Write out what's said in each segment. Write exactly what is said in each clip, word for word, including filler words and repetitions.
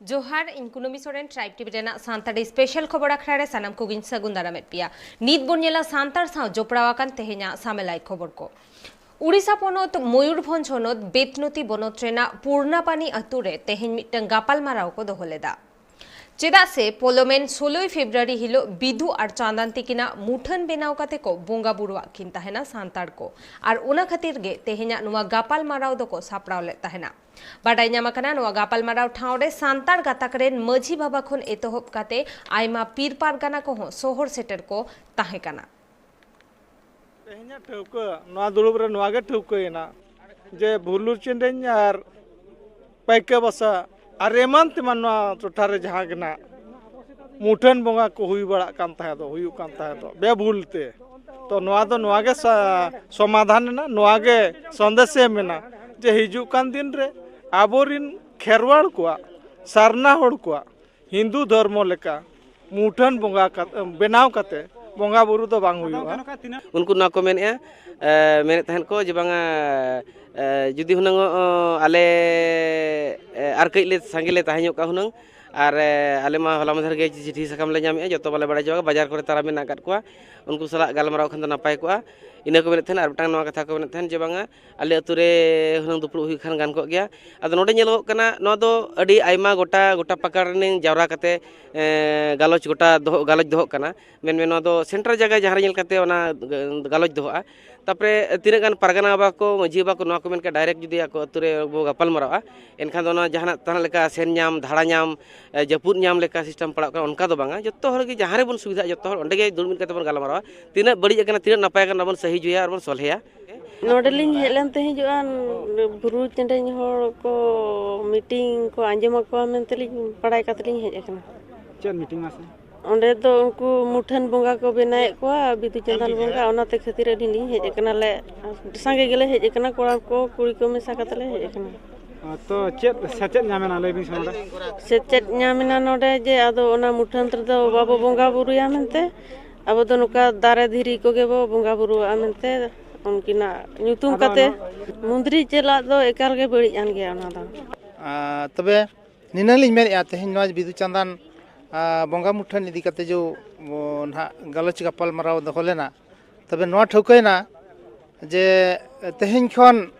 ᱡᱚᱦᱟᱨ, ᱤᱧ ᱠᱩᱱᱟᱹᱢᱤ ᱥᱚᱨᱮᱱ, ᱴᱨᱟᱭᱤᱵᱽ ᱴᱤᱵᱷᱤ ᱨᱮᱱᱟᱜ ᱥᱟᱱᱛᱟᱲᱤ ᱥᱯᱮᱥᱟᱞ ᱠᱷᱚᱵᱚᱨ ᱟᱠᱷᱲᱟ ᱨᱮ ᱥᱟᱱᱟᱢ ᱠᱚᱜᱮᱧ ᱥᱟᱹᱜᱩᱱ ᱫᱟᱨᱟᱢᱮᱫ ᱯᱮᱭᱟ᱾ ᱱᱤᱛ ᱵᱚᱱ ᱧᱮᱞᱟ ᱥᱟᱱᱛᱟᱲ ᱥᱟᱶ ᱡᱚᱯᱲᱟᱣ ᱟᱠᱟᱱ ᱛᱮᱦᱮᱧᱟᱜ ᱥᱟᱢᱮᱞᱟᱭ ᱠᱷᱚᱵᱚᱨ ᱠᱚ᱾ ᱩᱲᱤᱥᱥᱟ ᱯᱚᱱᱚᱛ ᱢᱚᱭᱩᱨᱵᱷᱚᱸᱡᱽ ᱦᱚᱱᱚᱛ ᱵᱮᱛᱱᱚᱛᱤ ᱵᱚᱱᱚᱛ ᱨᱮᱱᱟᱜ ᱯᱩᱨᱱᱟᱯᱟᱱᱤ ᱟᱹᱛᱩ ᱨᱮ ᱛᱮᱦᱮᱧ ᱢᱤᱫᱴᱟᱝ ᱜᱟᱯᱟᱞᱢᱟᱨᱟᱣ ᱠᱚ ᱫᱚᱦᱚ ᱞᱮᱫᱟ᱾ ᱪᱮᱫᱟᱜ ᱥᱮ ᱯᱚᱞᱚᱢᱮᱱ ᱥᱳᱞᱳᱭ ᱯᱷᱮᱵᱽᱨᱩᱣᱟᱨᱤ ᱦᱤᱞᱳᱜ ᱵᱤᱫᱩ ᱟᱨ ᱪᱟᱸᱫᱟᱱ ᱛᱤᱠᱤᱱᱟᱜ ᱢᱩᱴᱷᱟᱹᱱ ᱵᱮᱱᱟᱣ ᱠᱟᱛᱮ ᱠᱚ ᱵᱚᱸᱜᱟ ᱵᱩᱨᱩᱣᱟᱜ ᱠᱤᱱ ᱛᱟᱦᱮᱱᱟ ᱥᱟᱱᱛᱟᱲ ᱠᱚ, ᱟᱨ ᱚᱱᱟ ᱠᱷᱟᱹᱛᱤᱨ ᱜᱮ ᱛᱮᱦᱮᱧᱟᱜ ᱱᱚᱣᱟ ᱜᱟᱯᱟᱞᱢᱟᱨᱟᱣ ᱫᱚᱠᱚ ᱥᱟᱯᱲᱟᱣ ᱞᱮᱫ ᱛᱟᱦᱮᱱᱟ᱾ ᱵᱟᱰᱟᱭ ᱧᱟᱢ ᱟᱠᱟᱱᱟ, ᱱᱚᱣᱟ ᱜᱟᱯᱟᱞᱢᱟᱨᱟᱣ ᱴᱷᱟᱶ ᱨᱮ ᱥᱟᱱᱛᱟᱲ ᱜᱟᱛᱟᱠ ᱨᱮᱱ ᱢᱟᱹᱡᱷᱤ ᱵᱟᱵᱟ ᱠᱷᱚᱱ ᱮᱛᱚᱦᱚᱵ ᱠᱟᱛᱮ ᱟᱭᱢᱟ ᱯᱤᱨ ᱯᱟᱨᱜᱟᱱᱟ ᱠᱚᱦᱚᱸ ᱥᱚᱦᱚᱨ ᱥᱮᱴᱮᱨ ᱠᱚ ᱛᱟᱦᱮᱸ ᱠᱟᱱᱟ᱾ ᱛᱮᱦᱮᱧᱟᱜ ᱴᱷᱟᱹᱣᱠᱟᱹ, ᱱᱚᱣᱟ ᱫᱩᱲᱩᱵ ᱨᱮ ᱱᱚᱣᱟ ᱜᱮ ᱴᱷᱟᱹᱣᱠᱟᱹᱭᱮᱱᱟ ᱡᱮ ᱵᱷᱩᱞᱩᱨ ᱪᱮᱸᱰᱮᱧ ᱟᱨ ᱯᱟᱹᱭᱠᱟᱹ ᱵᱟᱥᱟ ᱟᱨ ᱮᱢᱟᱱ ᱛᱮᱢᱟᱱ ᱱᱚᱣᱟ ᱴᱚᱴᱷᱟ ᱨᱮ ᱡᱟᱦᱟᱸ ᱜᱮ ᱱᱟᱜ ᱢᱩᱴᱷᱟᱹᱱ ᱵᱚᱸᱜᱟ ᱠᱚ ᱦᱩᱭ ᱵᱟᱲᱟᱜ ᱠᱟᱱ ᱛᱟᱦᱮᱸ ᱫᱚ, ᱦᱩᱭᱩᱜ ᱠᱟᱱ ᱛᱟᱦᱮᱸ ᱫᱚ ᱵᱮᱵᱷᱩᱞ ᱛᱮ, ᱛᱚ ᱱᱚᱣᱟ ᱫᱚ ᱱᱚᱣᱟ ᱜᱮ ᱥᱟ-, ᱥᱚᱢᱟᱫᱷᱟᱱ ᱮᱱᱟ, ᱱᱚᱣᱟ ᱜᱮ ᱥᱚᱱᱫᱮᱥ ᱮ ᱮᱢ ᱮᱱᱟ ᱡᱮ ᱦᱤᱡᱩᱜ ᱠᱟᱱ ᱫᱤᱱ ᱨᱮ ᱟᱵᱚᱨᱤᱱ ᱠᱷᱮᱨᱣᱟᱲ ᱠᱚᱣᱟᱜ, ᱥᱟᱨᱱᱟ ᱦᱚᱲ ᱠᱚᱣᱟᱜ ᱦᱤᱱᱫᱩ ᱫᱷᱚᱨᱢᱚ ᱞᱮᱠᱟ ᱢᱩᱴᱷᱟᱹᱱ ᱵᱚᱸᱜᱟ ᱠᱟᱛ-, ᱵᱮᱱᱟᱣ ᱠᱟᱛᱮ ᱵᱚᱸᱜᱟ ᱵᱩᱨᱩ ᱫᱚ ᱵᱟᱝ ᱦᱩᱭᱩᱜᱼᱟ᱾ ᱩᱱᱠᱩ ᱱᱚᱣᱟ ᱠᱚ ᱢᱮᱱᱮᱫᱼᱟ, ᱮ, ᱢᱮᱱᱮᱫ ᱛᱟᱦᱮᱸᱫ ᱠᱚ ᱡᱮ ᱵᱟᱝᱟ, ᱮ, ᱡᱩᱫᱤ ᱦᱩᱱᱟᱹᱝ, ᱚ, ᱟᱞᱮ, ᱮ, ᱟᱨ ᱠᱟᱹᱡ ᱞᱮ ᱥᱟᱸᱜᱮ ᱞᱮ ᱛᱟᱦᱮᱸ ᱧᱚᱜ ᱠᱚᱜᱼᱟ ᱦᱩᱱᱟᱹᱝ, ᱟᱨ, ᱮ, ᱟᱞᱮ ᱢᱟ ᱦᱚᱞᱟ ᱢᱟᱫᱷᱮᱨ ᱜᱮ ᱪᱤᱴᱷᱤ ᱥᱟᱠᱟᱢ ᱞᱮ ᱧᱟᱢᱮᱫᱼᱟ, ᱡᱚᱛᱚ ᱵᱟᱞᱮ ᱵᱟᱲᱟᱭ ᱦᱚᱪᱚ ᱠᱟᱜᱼᱟ, ᱵᱟᱡᱟᱨ ᱠᱚᱨᱮ ᱛᱟᱨᱟ ᱢᱮᱱᱟᱜ ᱟᱠᱟᱫ ᱠᱚᱣᱟ, ᱩᱱᱠᱩ ᱥᱟᱞᱟᱜ ᱜᱟᱞᱢᱟᱨᱟᱣ ᱠᱷᱟᱱ ᱫᱚ ᱱᱟᱯᱟᱭ ᱠᱚᱜᱼᱟ᱾ ᱤᱱᱟᱹ ᱠᱚ ᱢᱮᱱᱮᱫ ᱛᱟᱦᱮᱸᱫ᱾ ᱟᱨ ᱢᱤᱫᱴᱟᱝ ᱱᱚᱣᱟ ᱠᱟᱛᱷᱟ ᱠᱚ ᱢᱮᱱᱮᱫ ᱛᱟᱦᱮᱸᱫ ᱡᱮ ᱵᱟᱝᱟ, ᱟᱞᱮ ᱟᱹᱛᱩ ᱨᱮ ᱦᱩᱱᱟᱹᱝ ᱫᱩᱯᱲᱩᱵ ᱦᱩᱭᱩᱜ ᱠᱷᱟᱱ ᱜᱟᱱ ᱠᱚᱜ ᱜᱮᱭᱟ᱾ ᱟᱫᱚ ᱱᱚᱰᱮ ᱧᱮᱞᱚᱜᱚᱜ ᱠᱟᱱᱟ, ᱱᱚᱣᱟ ᱫᱚ ᱟᱹᱰᱤ ᱟᱭᱢᱟ ᱜᱚᱴᱟ, ᱜᱚᱴᱟ ᱯᱟᱠᱟᱲ ᱨᱮᱱᱤᱝ ᱡᱟᱣᱨᱟ ᱠᱟᱛᱮ, ᱮᱸ, ᱜᱟᱞᱚᱪ ᱜᱚᱴᱟ ᱫᱚᱦᱚ, ᱜᱟᱞᱚᱪ ᱫᱚᱦᱚᱜ ᱠᱟᱱᱟ᱾ ᱢᱮᱱᱢᱮ ᱱᱚᱣᱟ ᱫᱚ ᱥᱮᱱᱴᱨᱟᱞ ᱡᱟᱭᱜᱟ ᱡᱟᱦᱟᱸ ᱨᱮ ᱧᱮᱞ ᱠᱟᱛᱮ ᱚᱱᱟ ᱜᱟᱞᱚᱪ ᱫᱚᱦᱚᱜᱼᱟ᱾ ᱛᱟᱯᱚᱨᱮ ᱛᱤᱱᱟᱹᱜ ᱜᱟᱱ ᱯᱟᱨᱜᱟᱱᱟ ᱵᱟᱵᱟ ᱠᱚ, ᱢᱟᱹᱡᱷᱤ ᱵᱟᱵᱟ ᱠᱚ ᱱᱚᱣᱟ ᱠᱚ ᱢᱮᱱ ᱠᱮᱫᱟ, ᱰᱟᱭᱨᱮᱠᱴ ᱡᱩᱫᱤ ᱟᱠᱚ ᱟᱹᱛᱩ ᱨᱮ ᱵᱚ ᱜᱟᱯᱟᱞ ᱢᱟᱨᱟᱣᱟ, ᱮᱱᱠᱷᱟᱱ ᱫᱚ ᱚᱱᱟ ᱡᱟᱦᱟᱱᱟᱜ ᱛᱟᱦᱮᱸ ᱞᱮᱠᱟ ᱥᱮᱱ ᱧᱟᱢ, ᱫᱷᱟᱲᱟ ᱧᱟᱢ, ᱮ, ᱡᱟᱹᱯᱩᱫ ᱧᱟᱢ ᱞᱮᱠᱟ ᱥᱤᱥᱴᱮᱢ ᱯᱟᱲᱟᱜ ᱠᱟᱱᱟ, ᱚᱱᱠᱟ ᱫᱚ ᱵᱟᱝᱟ᱾ ᱡᱚᱛᱚ ᱦᱚᱲ ᱜᱮ ᱡᱟᱦᱟᱸ ᱨᱮᱵᱚᱱ ᱥᱩᱵᱤᱫᱷᱟᱜᱼᱟ, ᱡᱚᱛᱚ ᱦᱚᱲ ᱚᱸᱰᱮ ᱜᱮ ᱫᱩᱲᱩᱵ ᱢᱤᱫ ᱠᱟᱛᱮ ᱵᱚᱱ ᱜᱟᱞᱢᱟᱨᱟᱣᱟ᱾ ᱛᱤᱱᱟᱹᱜ ᱵᱟᱹᱲᱤᱡ ᱟᱠᱟᱱᱟ, ᱛᱤᱱᱟᱹᱜ ᱱᱟᱯᱟᱭ ᱟᱠᱟᱱᱟ, ᱚᱱᱟ ᱵᱚᱱ ᱥᱟᱹᱦᱤ ᱡᱩᱭᱟ ᱟᱨ ᱵᱚᱱ ᱥᱚᱞᱦᱮᱭᱟ᱾ ᱱᱚᱰᱮᱞᱤᱧ ᱦᱮᱡ ᱞᱮᱱ ᱛᱟᱦᱮᱸ ᱦᱤᱡᱩᱜᱼᱟ, ᱵᱷᱩᱨᱩ ᱪᱮᱸᱰᱮᱧ ᱦᱚᱲ ᱠᱚ ᱢᱤᱴᱤᱝ ᱠᱚ ᱟᱸᱡᱚᱢ ᱟᱠᱚᱣᱟ ᱢᱮᱱᱛᱮᱞᱤᱧ ᱵᱟᱲᱟᱭ ᱠᱟᱛᱮ ᱞᱤᱧ ᱦᱮᱡ ᱟᱠᱟᱱᱟ᱾ ᱪᱮᱫ ᱢᱤᱴᱤᱝ ᱢᱟᱥᱮ? ᱚᱸᱰᱮ ᱫᱚ ᱩᱱᱠᱩ ᱢᱩᱴᱷᱟᱹᱱ ᱵᱚᱸᱜᱟ ᱠᱚ ᱵᱮᱱᱟᱣᱮᱫ ᱠᱚᱣᱟ, ᱵᱤᱫᱩ ᱪᱟᱸᱫᱟᱱ ᱵᱚᱸᱜᱟ, ᱚᱱᱟᱛᱮ ᱠᱷᱟᱹᱛᱤᱨ ᱟᱹᱞᱤᱧ ᱞᱤᱧ ᱦᱮᱡ ᱟᱠᱟᱱᱟ᱾ ᱞᱮ ᱥᱟᱸᱜᱮ ᱜᱮᱞᱮ ᱦᱮᱡ ᱟᱠᱟᱱᱟ, ᱠᱚᱲᱟ ᱠᱚ ᱠᱩᱲᱤ ᱠᱚ ᱢᱮᱥᱟ ᱠᱟᱛᱮ ᱞᱮ ᱦᱮᱡ ᱟᱠᱟᱱᱟ᱾ ᱚ, ᱛᱚ ᱪᱮᱫ ᱥᱮᱪᱮᱫ ᱧᱟᱢ ᱮᱱᱟ, ᱞᱟᱹᱭ ᱵᱤᱱ ᱥᱮ ᱱᱚᱰᱮ? ᱥᱮᱪᱮᱫ ᱧᱟᱢ ᱮᱱᱟ ᱱᱚᱰᱮ ᱡᱮ ᱟᱫᱚ ᱚᱱᱟ ᱢᱩᱴᱷᱟᱹᱱ ᱨᱮᱫᱚ ᱵᱟᱵᱚ ᱵᱚᱸᱜᱟ ᱵᱩᱨᱩᱭᱟ ᱢᱮᱱᱛᱮ, ᱟᱵᱚ ᱫᱚ ᱱᱚᱝᱠᱟ ᱫᱟᱨᱮ ᱫᱷᱤᱨᱤ ᱠᱚᱜᱮ ᱵᱚ ᱵᱚᱸᱜᱟ ᱵᱩᱨᱩᱣᱟᱜᱼᱟ ᱢᱮᱱᱛᱮ ᱩᱱᱠᱤᱱᱟᱜ ᱧᱩᱛᱩᱢ ᱟᱫᱚ ᱠᱟᱛᱮ᱾ ᱚᱱᱟ ᱢᱩᱸᱫᱽᱨᱤ ᱪᱟᱞᱟᱜ ᱫᱚ ᱮᱠᱟᱞ ᱜᱮ ᱵᱟᱹᱲᱤᱡ ᱟᱱ ᱜᱮᱭᱟ ᱚᱱᱟ ᱫᱚ᱾ ᱟᱨ ᱛᱚᱵᱮ ᱱᱤᱱᱟᱹᱜ ᱞᱤᱧ ᱢᱮᱱᱮᱫᱼᱟ, ᱛᱮᱦᱮᱧ ᱱᱚᱣᱟ ᱵᱤᱫᱩ ᱪᱟᱸᱫᱟᱱ ᱵᱚᱸᱜᱟ ᱢᱩᱴᱷᱟᱹᱱ ᱤᱫᱤ ᱠᱟᱛᱮ ᱡᱚ ᱱᱟᱦᱟᱜ ᱜᱟᱞᱚᱪ ᱜᱟᱯᱟᱞ ᱢᱟᱨᱟᱣ ᱫᱚᱦᱚ ᱞᱮᱱᱟ, ᱛᱚᱵᱮ ᱱᱚᱣᱟ ᱴᱷᱟᱹᱣᱠᱟᱹᱭᱮᱱᱟ ᱡᱮ ᱛᱮᱦᱮᱧ ᱠᱷᱚᱱ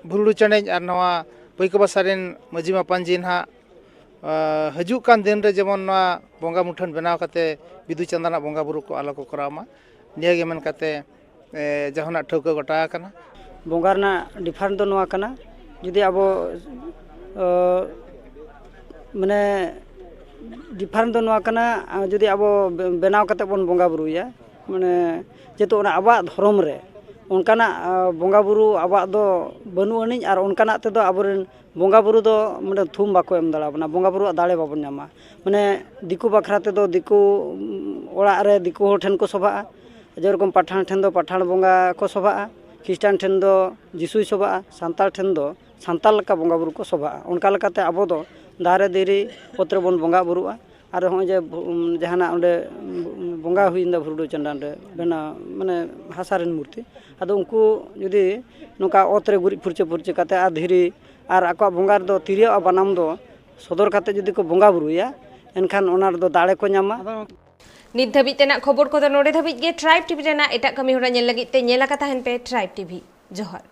ᱵᱷᱩᱞᱩᱰᱩ ᱪᱮᱬᱮᱧ ᱟᱨ ᱱᱚᱣᱟ ᱯᱟᱹᱭᱠᱟᱹ ᱵᱟᱥᱟ ᱨᱮᱱ ᱢᱟᱹᱡᱷᱤ ᱢᱟᱯᱟᱱᱡᱤ ᱱᱟᱦᱟᱜ ᱦᱤᱡᱩᱜ ᱠᱟᱱ ᱫᱤᱱ ᱨᱮ ᱡᱮᱢᱚᱱ ᱱᱚᱣᱟ ᱵᱚᱸᱜᱟ ᱢᱩᱴᱷᱟᱹᱱ ᱵᱮᱱᱟᱣ ᱠᱟᱛᱮ ᱵᱤᱫᱩ ᱪᱟᱸᱫᱟᱱᱟᱜ ᱵᱚᱸᱜᱟ ᱵᱩᱨᱩ ᱠᱚ ᱟᱞᱚ ᱠᱚ ᱠᱚᱨᱟᱣ ᱢᱟ, ᱱᱤᱭᱟᱹ ᱜᱮ ᱢᱮᱱ ᱠᱟᱛᱮ ᱡᱟᱦᱟᱱᱟᱜ ᱴᱷᱟᱹᱣᱠᱟᱹ ᱜᱚᱴᱟ ᱟᱠᱟᱱᱟ᱾ ᱵᱚᱸᱜᱟ ᱨᱮᱱᱟᱜ ᱰᱤᱯᱷᱟᱨᱮᱱᱴ ᱫᱚ ᱱᱚᱣᱟ ᱠᱟᱱᱟ, ᱡᱩᱫᱤ ᱟᱵᱚ ᱢᱟᱱᱮ ᱰᱤᱯᱷᱟᱨᱮᱱᱴ ᱫᱚ ᱱᱚᱣᱟ ᱠᱟᱱᱟ, ᱡᱩᱫᱤ ᱟᱵᱚ ᱵᱮᱱᱟᱣ ᱠᱟᱛᱮ ᱵᱚᱱ ᱵᱚᱸᱜᱟ ᱵᱩᱨᱩᱭᱟ, ᱢᱟᱱᱮ ᱡᱮᱦᱮᱛᱩ ᱚᱱᱟ ᱟᱵᱚᱣᱟᱜ ᱫᱷᱚᱨᱚᱢ ᱨᱮ ᱚᱱᱠᱟᱱᱟᱜ ᱵᱚᱸᱜᱟ ᱵᱩᱨᱩ ᱟᱵᱚᱣᱟᱜ ᱫᱚ ᱵᱟᱹᱱᱩᱜ ᱟᱹᱱᱤᱡ, ᱟᱨ ᱚᱱᱠᱟᱱᱟᱜ ᱛᱮᱫᱚ ᱟᱵᱚᱨᱮᱱ ᱵᱚᱸᱜᱟ ᱵᱩᱨᱩ ᱫᱚ ᱢᱟᱱᱮ ᱛᱷᱩᱢ ᱵᱟᱠᱚ ᱮᱢ ᱫᱟᱲᱮᱭᱟᱵᱚᱱᱟ, ᱵᱚᱸᱜᱟ ᱵᱩᱨᱩᱣᱟᱜ ᱫᱟᱲᱮ ᱵᱟᱵᱚᱱ ᱧᱟᱢᱟ᱾ ᱢᱟᱱᱮ ᱫᱤᱠᱩ ᱵᱟᱠᱷᱨᱟ ᱛᱮᱫᱚ ᱫᱤᱠᱩ ᱚᱲᱟᱜ ᱨᱮ ᱫᱤᱠᱩ ᱦᱚᱲ ᱴᱷᱮᱱ ᱠᱚ ᱥᱚᱵᱷᱟᱜᱼᱟ, ᱡᱮᱨᱚᱠᱚᱢ ᱯᱟᱴᱷᱟᱱ ᱴᱷᱮᱱ ᱫᱚ ᱯᱟᱴᱷᱟᱱ ᱵᱚᱸᱜᱟ ᱠᱚ ᱥᱚᱵᱷᱟᱜᱼᱟ, ᱠᱷᱨᱤᱥᱴᱟᱱ ᱴᱷᱮᱱ ᱫᱚ ᱡᱤᱥᱩᱭ ᱥᱚᱵᱷᱟᱜᱼᱟ, ᱥᱟᱱᱛᱟᱲ ᱴᱷᱮᱱ ᱫᱚ ᱥᱟᱱᱛᱟᱲ ᱞᱮᱠᱟ ᱵᱚᱸᱜᱟ ᱵᱩᱨᱩ ᱠᱚ ᱥᱚᱵᱷᱟᱜᱼᱟ᱾ ᱚᱱᱠᱟ ᱞᱮᱠᱟᱛᱮ ᱟᱵᱚ ᱫᱚ ᱫᱟᱨᱮ ᱫᱷᱤᱨᱤ ᱚᱛ ᱨᱮᱵᱚᱱ ᱵᱚᱸᱜᱟ ᱵᱩᱨᱩᱜᱼᱟ᱾ ᱟᱨ ᱱᱚᱜᱼᱚᱭ ᱡᱮ ᱵᱷᱩ-, ᱡᱟᱦᱟᱱᱟᱜ ᱚᱸᱰᱮ ᱵᱚᱸᱜᱟ ᱦᱩᱭᱮᱱ ᱫᱚ ᱵᱷᱩᱨᱰᱩ ᱪᱟᱸᱰᱟᱱ ᱨᱮ ᱵᱮᱱᱟᱣ, ᱢᱟᱱᱮ ᱦᱟᱥᱟ ᱨᱮᱱ ᱢᱩᱨᱛᱤ, ᱟᱫᱚ ᱩᱱᱠᱩ ᱡᱩᱫᱤ ᱱᱚᱝᱠᱟ ᱚᱛ ᱨᱮ ᱜᱩᱨᱤᱡ ᱯᱷᱩᱨᱪᱟᱹ ᱯᱷᱩᱨᱪᱟᱹ ᱠᱟᱛᱮ ᱟᱨ ᱫᱷᱤᱨᱤ ᱟᱨ ᱟᱠᱚᱣᱟᱜ ᱵᱚᱸᱜᱟ ᱨᱮᱫᱚ ᱛᱤᱨᱭᱳ ᱟᱨ ᱵᱟᱱᱟᱢ ᱫᱚ ᱥᱚᱫᱚᱨ ᱠᱟᱛᱮ ᱡᱩᱫᱤ ᱠᱚ ᱵᱚᱸᱜᱟ ᱵᱩᱨᱩᱭᱟ, ᱮᱱᱠᱷᱟᱱ ᱚᱱᱟ ᱨᱮᱫᱚ ᱫᱟᱲᱮ ᱠᱚ ᱧᱟᱢᱟ᱾ ᱱᱤᱛ ᱫᱷᱟᱹᱵᱤᱡ ᱛᱮᱱᱟᱜ ᱠᱷᱚᱵᱚᱨ ᱠᱚᱫᱚ ᱱᱚᱰᱮ ᱫᱷᱟᱹᱵᱤᱡ ᱜᱮ᱾ ᱴᱨᱟᱭᱤᱵᱽ ᱴᱤᱵᱷᱤ ᱨᱮᱱᱟᱜ ᱮᱴᱟᱜ ᱠᱟᱹᱢᱤ ᱦᱚᱨᱟ ᱧᱮᱞ ᱞᱟᱹᱜᱤᱫ ᱛᱮ ᱧᱮᱞ ᱟᱠᱟ ᱛᱟᱦᱮᱱ ᱯᱮ ᱴᱨᱟᱭᱤᱵᱽ ᱴᱤᱵᱷᱤ᱾ ᱡᱚᱦᱟᱨ᱾